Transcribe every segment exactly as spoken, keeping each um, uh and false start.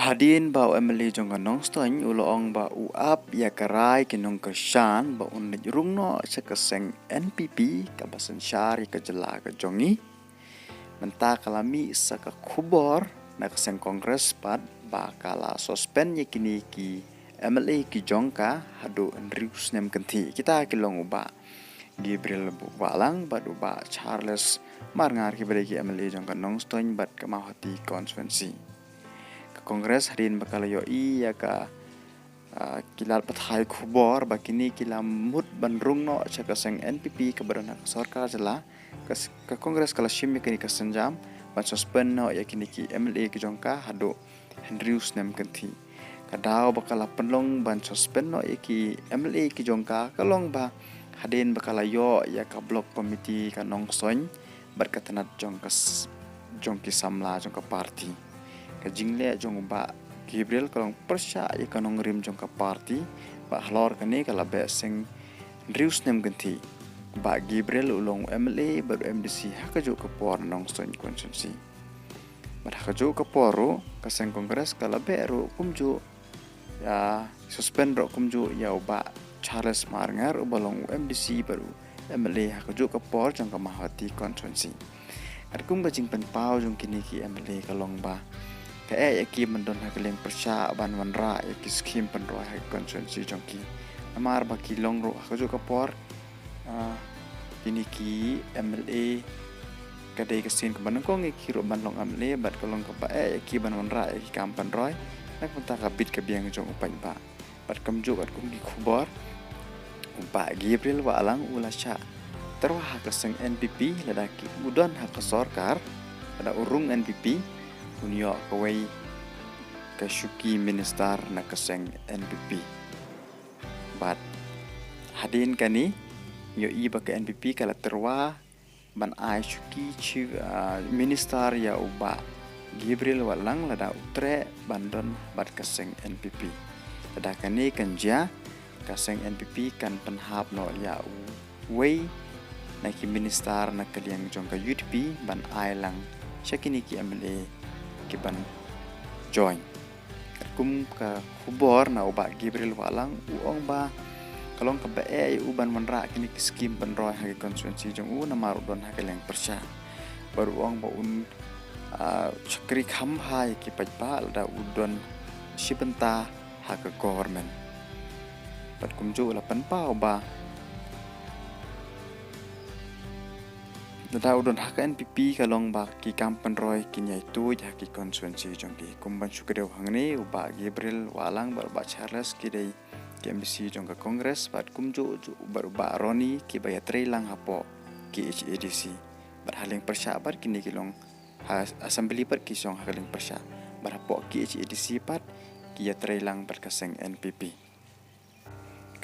Hadien ba u M L A jong ka Nongstoiñ u la ong ba u ap ïa ka rai ki nongkyrshan ba un leit rung noh sha ka seng N P P kaba synshar ïa ka jylla ka jong ngi, mynta ka la mih sa ka khubor na ka seng Congress pat ba ka la suspend ïa kine ki M L A ki jong ka haduh hynriew snem kynthih. Kita ki long u Bah Gabriel Wahlang bad u Bah Charles Marngar, kiba dei ki M L A jong ka Nongstoiñ bad ka Mawhati constituency. Ka Congress hadien ba ka la ïohi ïa ka, ah, ki lad pathai khubor ba kine ki la mut ban rung noh sha ka seng N P P kaba don ha ka sorkar jylla, ka s-, ka Congress ka la shim ïa kane ka sienjam ban suspend noh ïa kine ki M L A ki jong ka haduh hynriew snem kynthih. Ka daw ba ka la pynlong ban suspend noh ïa ki M L A ki jong ka, ka long ba hadien ba ka la ïoh ïa ka block committee ka Nongstoiñ bad ka tnat jong ka s-, jong ki samla jong ka party. Ka jingleh jong u Bah Gabriel ka long pyrshah ïa ka nongrim jong ka party, bad halor kane ka la beh seng hynriew snem kynthih. Bah Gabriel u long u M L A bad u M D C ha kajuh ka por na Nongstoiñ constituency. Bad ha kajuh ka por ruh ka seng Congress ka la beh ruh kumjuh ïa, suspend ruh kumjuh ïa u Bah Charles Marngar uba long u M D C bad u M L A ha kajuh ka por jong ka Mawhati constituency. Katkum ka jingpynpaw jong kine ki M L A ka long ba ka eh ïa ki ban don ha ka liang pyrshah ban wanrah ïa ki skim pynroi ha ki constituency jong ki. Namar ba ki long ruh ha kajuh ka por, ah, kine ki M L A ka dei ka sien kaba nyngkong ïa ki ruh ban long M L A bad ka long kaba eh ïa ki ban wanrah ïa ki kam pynroi na ka bynta ka bit ka biang jong u paidbah. Bad kumjuh katkum ki khubor, u Bah Gabriel Wahlang u la shah tyrwa ha ka seng N P P, lada ki u don ha ka sorkar, lada u rung N P P, un ïoh kawei ka shuki minister na ka seng N P P. Bad hadien kane, ïohi ba ka N P P ka la tyrwa ban ai shuki chi, ah, minister ïa u Bah Gabriel Wahlang lada u treh ban don bad ka seng N P P. Lada kane kan jia, ka seng N P P kan pynhap noh ïa uwei na ki minister na ka liang jong ka U D P ban ai lang sha kine ki M L A ki ban join. Katkum ka khubor na u Bah Gabriel Wahlang, u ong ba ka long kaba eh ïa u ban wanrah kine ki skim pynroi ha ki constituency jong u namar u don ha ka liang pyrshah. Bad u ong ba un, ah, shakri kham bha ïa ki paidbah lada u don shi bynta ha ka government. Bad kumjuh u la pynpaw ba lada u don ha ka N P P ka long ba ki kam pynroi kin ïai tuid ha ki constituency jong ki. Kum ban shu kdew hangne, u Bah Gabriel Wahlang bad u Bah Charles ki dei ki M D C jong ka Congress, bad kumjuh juh bad u Bah Ronnie kiba ïatrei lang hapoh K H A D C. Bad ha liang pyrshah bad kine ki long ha assembly bad ki shong ha ka liang pyrshah. Bad hapoh K H A D C pat ki ïatrei lang bad ka seng N P P.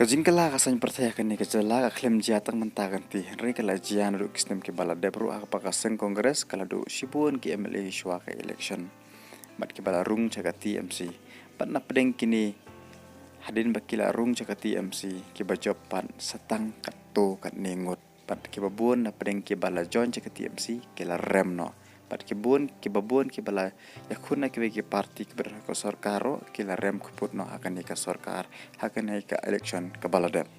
Ka jingkylla ka saiñ pyrthei ha kane ka jylla ka khlem jia tang mynta ka sngi, hynrei ka la jia naduh ki snem kiba la dep ruh ha kaba ka seng Congress ka la duh shibun ki M L A shuwa ka election. Bad kiba la rung sha ka T M C. Bad na pdeng kine, hadien ba ki la rung sha ka T M C, kiba jop pat sa tang katto katne ngut. Bad kiba bun na pdeng kiba la join sha ka T M C ki la rem noh. Bad ki bun, kiba bun kiba la ïakhun na kiwei ki party kiba don ha ka sorkar ruh ki la rem kput noh ha kane ka sorkar, ha kane ka election kaba la dep.